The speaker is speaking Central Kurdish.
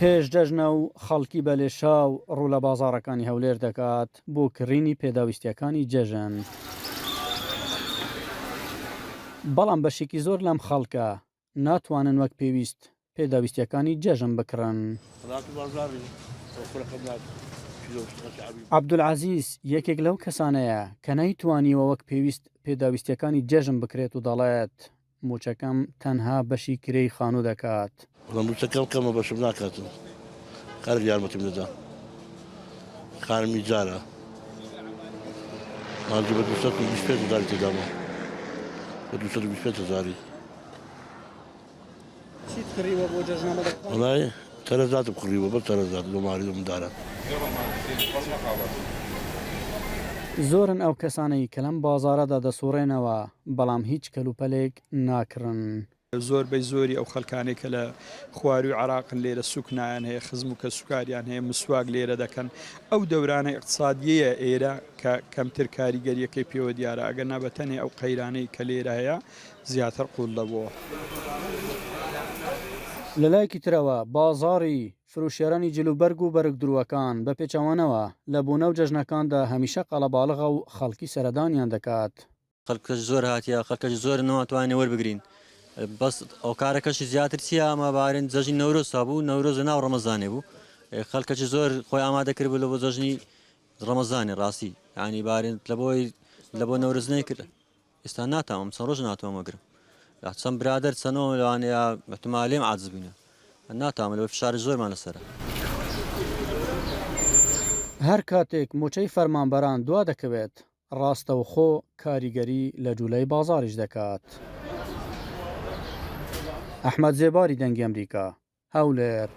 پێش جەژنە و خەڵکی بە لێشاو ڕوو لە بازاڕەکانی هەولێر دەکات بۆ کڕینی پێداویستییەکانی جەژن. بەڵام بەشێکی زۆر لەم خەڵکە ناتوانن وەک پێویست پێداویستییەکانی جەژن بکڕن. عەبدولعەزیز یەکێک لەو کەسانەیە کە نەیتوانیوە وەک پێویست پێداویستییەکانی جەژن بکرێت و دەڵێت، مووچەکەم تەنها بەشی کرێی خانوو دەکات. وەڵا مووچەکەم کەمە بەشم ناکاتن خەرک یارمەتیم دەدا خانم ئیجارە مانگی بە 225 هەزاری تێدابوو بە 225 هەزاری. چیت کڕیوە بۆ جەژنە بەدەستان؟ وەڵای تەرەزاتم کڕیوە بەس تەرەزات لۆ ماڵی لۆ منداران. زۆرن ئەو کەسانەی کە لەم بازاڕەدا دەسوڕێنەوە، بەڵام هیچ کەلوپەلێک ناکڕن. زۆربەی زۆری ئەو خەلکانەی کە لە خواروی عراقن لێرە سوکنایان هەیە، خزم و کەسوکاریان هەیە، مسواک لێرە دەکەن. ئەو دەورانە ئیقتسادیەیە ئێرە کە کەمتر کاریگەریەکەی پێوە دیارە، ئەگەر نا بە تەنێ ئەو قەیرانەی کە لێرە هەیە زیاتر قوڵ دەبۆوە. لەلایەکی ترەوە بازاڕی فرۆشیارانی جلوبەرگ و بەرگدرووەکان بە پێچەوانەوە لە بۆنە و جەژنەکاندا هەمیشە قەڵەباڵغە و خەڵکی سەردانیان دەکات. خەڵکەش زۆر هاتیە خەڵکەش زۆر نەمانتوانی وەربگرین بەس ئەوکارەکەشی زیاتر چییە ئەمە بارین جەژنی نەورۆز هەبوو نەورۆز لە ناو ڕەمەزانێ بوو خەڵکەکی زۆر خۆی ئامادە کرد بوو لە بۆ جەژنی ڕەمەزانی ڕاستی ینی بارین لە بۆی لە بۆ نەورۆز نەیکرد ئێستا ناتامم چەند ڕۆژ ناتوانم وەگرم لە چەند برادەر چەنەوە لەوانەیە احتمالیم عاجز بووینە ناتوانم لەوەی فشاری زۆرمان لەسەرە. هەر کاتێک مووچەی فەرمانبەران دوا دەکەوێت، ڕاستەوخۆ کاریگەری لە جوولەی بازاڕیش دەکات. ئەحمەد زێباری دەنگی ئەمریکا، هەولێر.